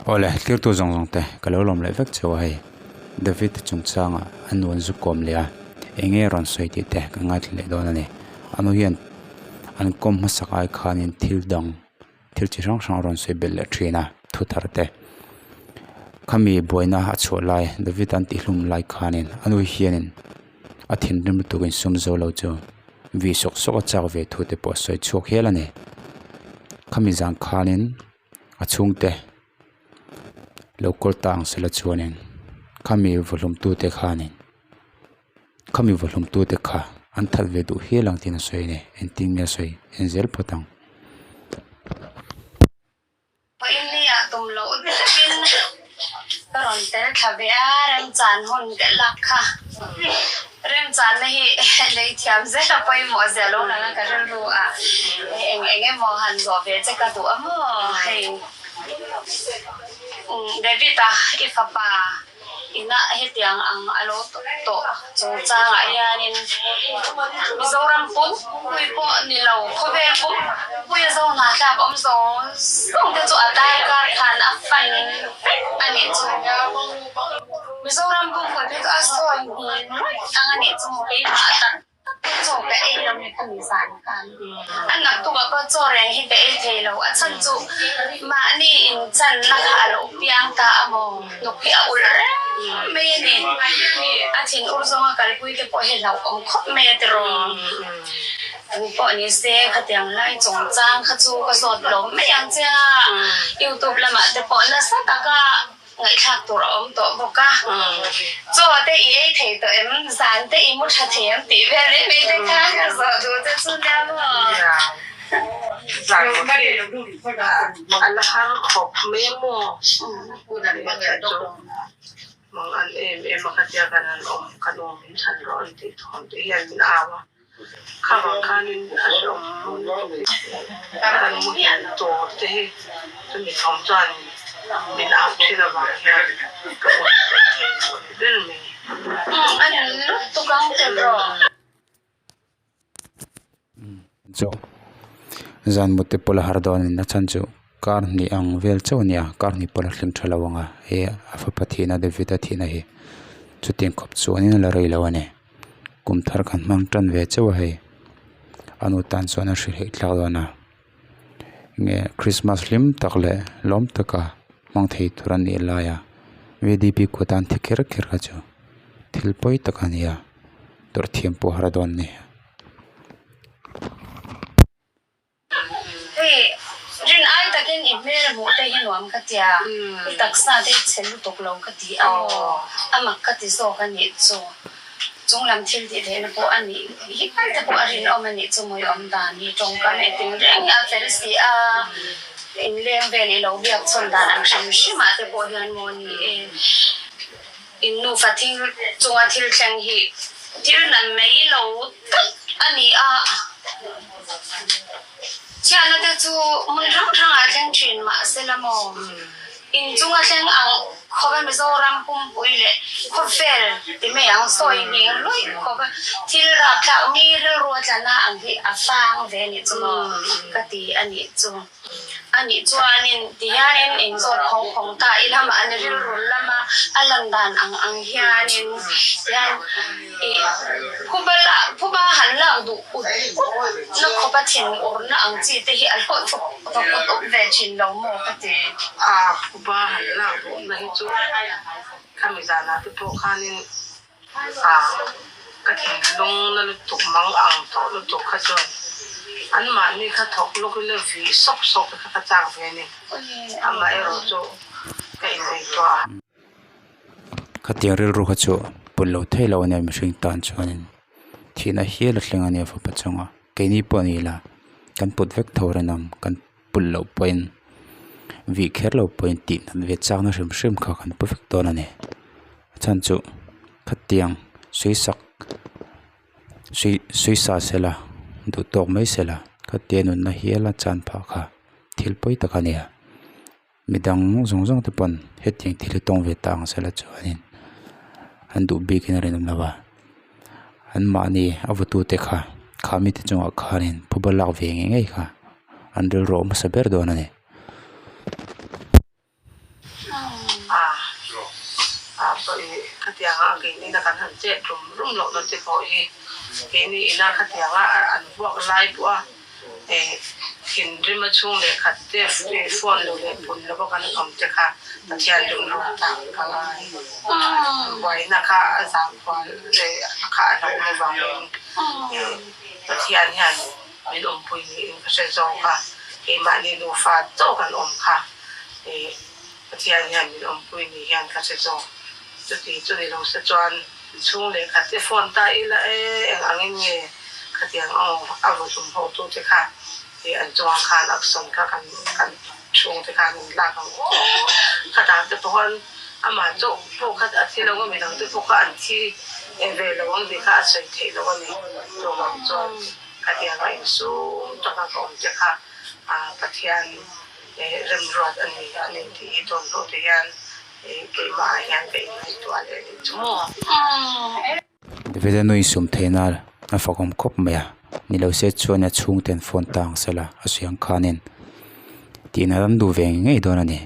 Awle, tlirtu zawng zawng te ka lo lawm leh vek cheu a hei. David chungchanga a nu an zu kawm leh a, eng nge rawn sawi tih te ka ngaithla leh dawn a ni. A nu hian an kawm hmasak ai khanin thil dang thil chi hrang hrang a rawn sawi belh leh thin a, thu thar te. Khami buaina a chhuah lai David an tihhlum lai khanin a nu hianin a thinrim lutuk insum zo lo chu vi sawk sawk a chak ve thu te pawh a sawi chhuak hial a ni. Khami zan khanin a chhungte lo kawl ta ang sela chuanin khami vawhlum tute khanin khami vawhlum tute kha an that ve duh hial ang tiin a sawi a ni engtin nge a sawi en zel phawt ang. Pawimni ah tum loh takin ka rawn tel thla ve a, remchan hun ka lak kha. Remchanna hi lei thiam zel a pawimawh zia lo lang a ka rilru a, eng eng emaw han zawh ve che ka duh a maw hei. David-a i fapa Inah hetiang ang a lo tawh chungchangah hianin Mizoram pumpui pawh ni lo, khawvel pumpuia zohna tlak awm zawng zawng te chu a darkar khan a fan vek a nih chu. Mizoram pumpui phei chu a sawi hnin rawih ang a nih chu maw keimah tak. Chaw ka ei lo hi ka ni zan khan. A naktukah pawh chaw reng hi ka ei thei lo. A chhan chu mahni inchanna kha a lo piang ta a maw? Hnuk hi a ulh reng mai a ni. A thin ur zawnga kalpui te pawh hi hlauhawm khawp mai a tiraw. Tu pawh ni se khatiang lai chungchang kha chu ka zawt lo mai ang che a. Youtube lamah te pawh nasa taka. Ngaihthlak tur a awm tawh bawk a, chaw te i ei thei tawh em, zan te i mu tha thei em tih vel mai mai te kha ka zawh duh che chu nia maw? Zan a la har khawp mai a maw? Mang an em em a ka tia kan han awm, ka nu min chhan rawh an tih thawm te hian min au a. Kha vang khanin a hrehawm kan muhil tur te hi chumi thawm chuan min au thin avang hian ka muhil daih thei lo a ni ber mai. A ni lutuk ang che bro. Chu zan mut te pawh la har dawn a ni a chhan chu kar hnih ang vel chauh a ni a kar hnih pawh la thleng tha lo ang a he a fapa thihna David a thihna hi chutiang khawp chuanin a la rei lo a ni. Kum thar kan hmang tan ve chauh a hei a nu tan chuan a hrilh thlak dawn a nge krismas hlim tak leh lawm taka hmang thei tur a nih lai a v d p kut a an thi kher kher kha chu thil pawi tak a ni a tawrh thiam pawh a har dawn a ni. Hei, rin ai takin i hmel hmuh te hi nuam ka tia, i taksa te i chhe lutuk lo ka ti a maw? A mak ka ti zawk a nih chu. Chunglam thil tih theihna pawh a nih hi kal te pawh a rinawm a nih chu mawi awm dan hi tawngkam e ting reng hi a fel si a, inleng vel i lo biak chhawn dan ang hrim hrim ah te pawh hian maw ni e. In nufa thil chunga thil thleng hi thil nan mai lo tak a ni a. Chhiatna te chu hmun hrang hrangah thleng thin mah se la maw? In chunga thleng ang khawpa Mizoram pumpui leh khawvel ti mai ang sawi ngheng luih khawpa thil rapthlak mi rilru a tlana ang hi a fang ve a nih chu maw ka ti a nih chu. A nih chuanin ti hianin inzawt khawng khawng ta ila mahni rilru lama a lan dan ang ang hianin tihian ih phuba lak phuba han lak duh ut ut na khawpa thin urna ang chi te hi a hlawh thawk thawk ut ut ve thin lo maw ka ti. A phuba han lak duhna hi chu khami zanah te pawh khanin A, ka thinlung na lutuk mang ang tawh lutuk kha chuan anmahni kha thawk lawk ila vih sawk sawk te kha ka chak ve a ni. Amaherawh chu ka inngaihtuah a. Khatiang rilru kha chu pawlh lo thei lo a nia mihring tan chuanin thihna hial a thleng a nia fapa chunga keini pawh ni ila kan put vek tho rinawm kan pulh loh pawhin vih kher loh pawhin tih nat ve chakna hrim hrim kha kan pu vek dawn a ni a chhan chu khatiang suisak sui suisa sela duh tawk mai sela khatia nunna hial a chan phah kha thil pawi tak a ni a midang zawng zawng te pawn hetiang thil hi tawng ve ta ang sela chuanin an duh bikin a rinawm lo va an mahni a vawtute kha kha mite chungah khanin phuba lak ve ngei ngei kha an rilru a hmasa ber dawn a ni. Khatianga a keini-na kan han chet rum rum lohna te pawh hi keini ina khatianga an vuak lai pawha thinrima chhung leh khat te phone lo leh pun lova kan awm te kha Pathian rimruat ah ka ngai. Buaina kha a zangkhual leh kha a hlauhawm avangin Pathian hian min awmpui niin ka hre zawk a, keimahni nufa tawk an awm kha. Pathian hian min awmpui ni hian ka hre zawk. Chuti chu ni lo se chuan chhung leh khat te phone ta ila e, eng angin nge khatiang aw a vaw hlum ho tu te kha e an chungah khan action kha kan kan chhung te khan an lak ang aw. Khatah te pawh khan amah chauh pawh kha a thi lo a, midang te pawh kha an thi ve lo ang tih kha a sawi theih loh a ni. Chuvang chuan khatianga insum taka ka awm te kha Pathian remruat a ni a ni tih hi tawn hlawh te hian keimah ah hian ka inngaihtuah leh a nih chu maw. Davida nu insum theihna a fakawm khawp mai a, ni lo se chuan a chhungte an phone ta ang sela a sawi ang khanin tihna ram duh ve ngei dawn a ni,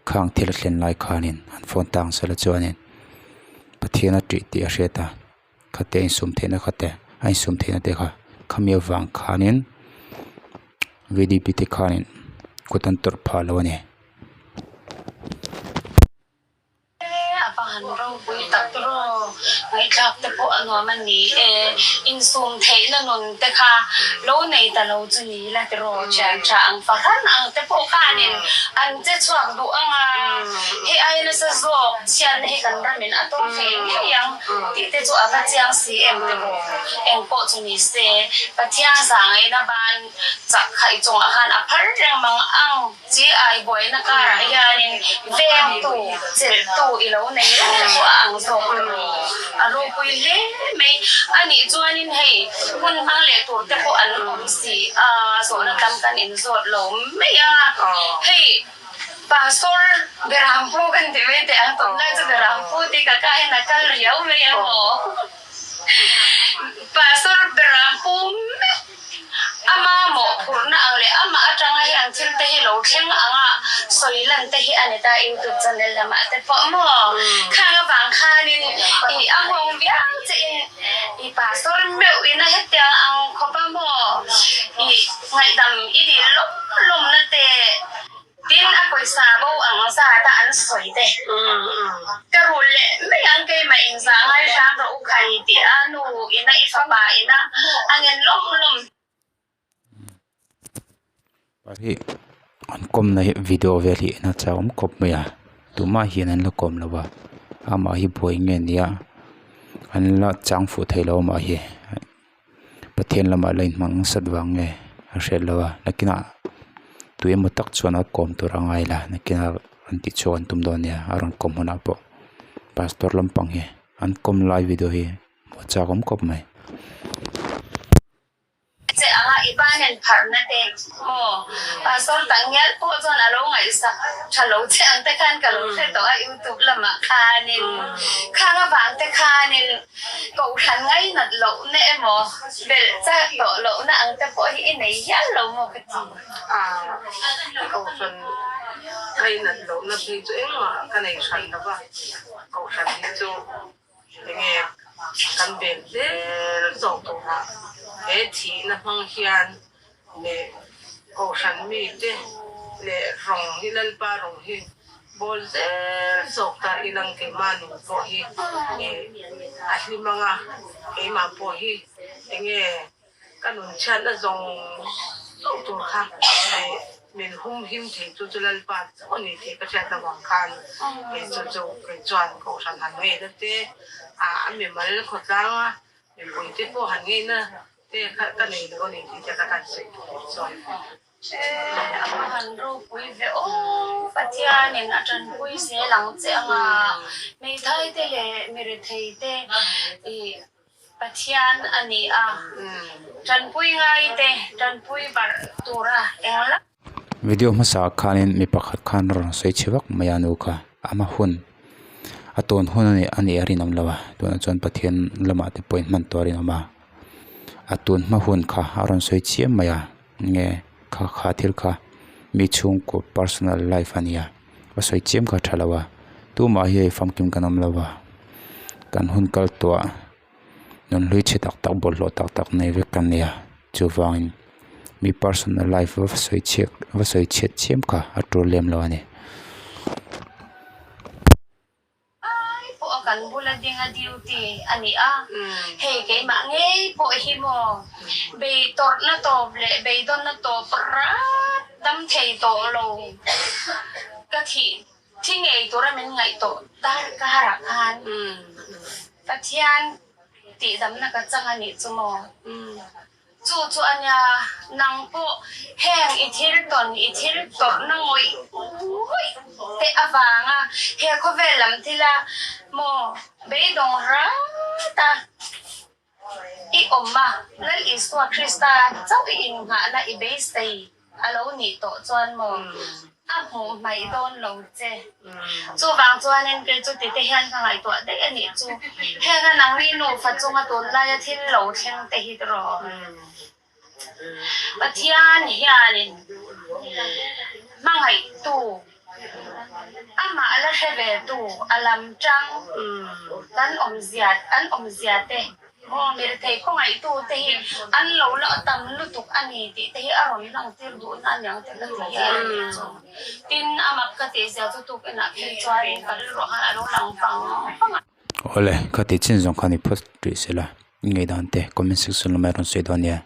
khang thil a thlen lai khanin an phone ta ang sela chuanin Pathian a tih tih a hriat a. Khate a insum theihna khate a insum theihna te kha khami avang khanin V D P te khanin kut an tawrh phah lo a ni. A va han ropui tak tawh ngaihthlak te pawh a nuam a ni e, insum theihna nun te kha lo nei ta lo chu ni la tiraw thian tha ang fahran ang te pawh khanin an che chhuak duh ang a, hei ai nasa zawk chhiatna hi kan ramin a tawng thei ngei ang. Tih te chu a va chiang si em te maw? Eng pawh chu ni se, Pathian zahngaihna ban chak kha i chungah khan a phar reng mang ang chi ai buaina karah hianin vengtu, chelhtu i lo nei reng te pawh a ang zawk te maw? A ropui hle mai. A nih chuanin hei hun hmang leh tur te pawh an awm si a, zawhna tam kan inzawt lo mai ang a, hei. Pastor Berampu kan ti mai teh ang, tunlai chu Berampu tih ka kah hian a kal riau mai ang aw. Pastor Berampu meuh ama mawhphurhna ang leh amah atanga hian thil te hi lo thleng anga sawi lan te hi a ni ta YouTube channel lamah te pawh maw. Khang avang khanin i a nghawng viau che in i Pastor meuh ina hetiang ang khawp a maw i ngaihdam i dil lawm lawmna te. Tin, a pawisa bo ang zat a an sawi te. Ka rul leh mai ang keimah in zah ngai hram rawh u khai tih a nu ina i fapa ina a ngen lawm lawm. Hi an kawmna hi video vel hi en a chak awm khawp mai a tumah hian an la kawm lo a amah hi buai nge nia an la chang fuh thei lo amah hi. Pathian lamah la inhmang nasat vang nge a hriat loh a nakinah tui emaw tak chuan a kawm tur a ngai la nakinah an tih chhuak an tum dawn nia a rawn kawm hunah pawh pastor lampang hi an kawm lai video hi hmuh a chak awm khawp mai. Che anga i pa nen pharhna te maw pastor tak ngial pawh chuan a lo ngaihsak tha lo che ang te khan ka lo hre tawh a youtube lamah khanin khang avang te khanin Kohhran ngainat lohna emaw, belh chak tawh lohna ang te pawh hi i nei hial lo maw ka ti. Kohhran ngainat lohna phei chu engmah ka nei hran lo va, Kohhran hi chu enge kan bel zel zawk turah he thihna hmang hian leh Kohhran mite leh rawng hi Lalpa rawng hi bawl zel zawk ta ilang keimah nun pawh hi a hlim ang a, keimah pawh hi enge ka nun chhiatna zawng zawng tur kha min hum him thei chu chu Lalpa chauh a ni tih ka hriat avang khan kei chu chu kei chuan Kohhran han ngeina te a mimal khawtlang a mipuite pawh han ngeina Te kha ka nei lo a ni tih te ka tan sawi tur hi chuan. A va han ropui ve aw, Pathianin a tanpui zel ang che anga hmeithai te leh mirethei te i Pathian a ni a, tanpui ngai te tanpui barh tura engla. Video hmasa ah khanin mi pakhat khan rawn sawi chhe vak mai a nu kha ama hun a tawn hun a nih a nih a rinawm lo a tunah chuan Pathian lamah te pawhin hman tawh a rinawm a a tun hma hun kha a rawn sawi chiam mai a nge kha kha thil kha mi chhungkaw personal life a nia a sawi chiam kha a tha lo a tumah hi hei famkim kan awm lo a. Kan hun kal tawh a nunhlui chhe tak tak bawlhhlawh tak tak nei vek kan nei a chuvangin mi personal life va sawi chhiat va sawi chhiat chiam kha a tul lem lo a ni. Ai pawh a kan bula ding a duty a ni a, hei keimah ngei pawh hi maw bei tawrhna tawp leh beidawnna tawp rat dam thei tawh lo ka thih thi ngei tura min ngaih tawh dar karah khan Pathian tihdamna ka chang a nih chu maw. Chu chu a nia, nang pawh heng i thil tawn, i thil tawrhna ngawih ngawih te avanga he khawvel lam thila maw beidawng rat a i awm a, Lal Isua Krista chauh i innghahna i beisei a lo nih tawh chuan maw a hmuh hmaih dawn lo che. Chuvang chuanin kei chu tite hian ka ngaihtuah daih a nih chu. Heng a nangni nufa chunga tunlaia thil lo thleng te hi rawh. Pathian hianin hmangaihtu, amah la hre ve tu, a lam tang kan awmzia an awmzia te Aw mirethei khawngaihtu te hi an lo la tam lutuk a ni tih te hi a rawn lang tir duh na aniang te ka ti hian a nih chu. Tin, a mak ka tih zia chu tuk inah phei chuan ka rilruah khan a lo lang vang vang a. Awle, ka tih chin zawng kha ni phawt rih se la, i ngaihdan te comment section lamah i rawn sawi dawn nia.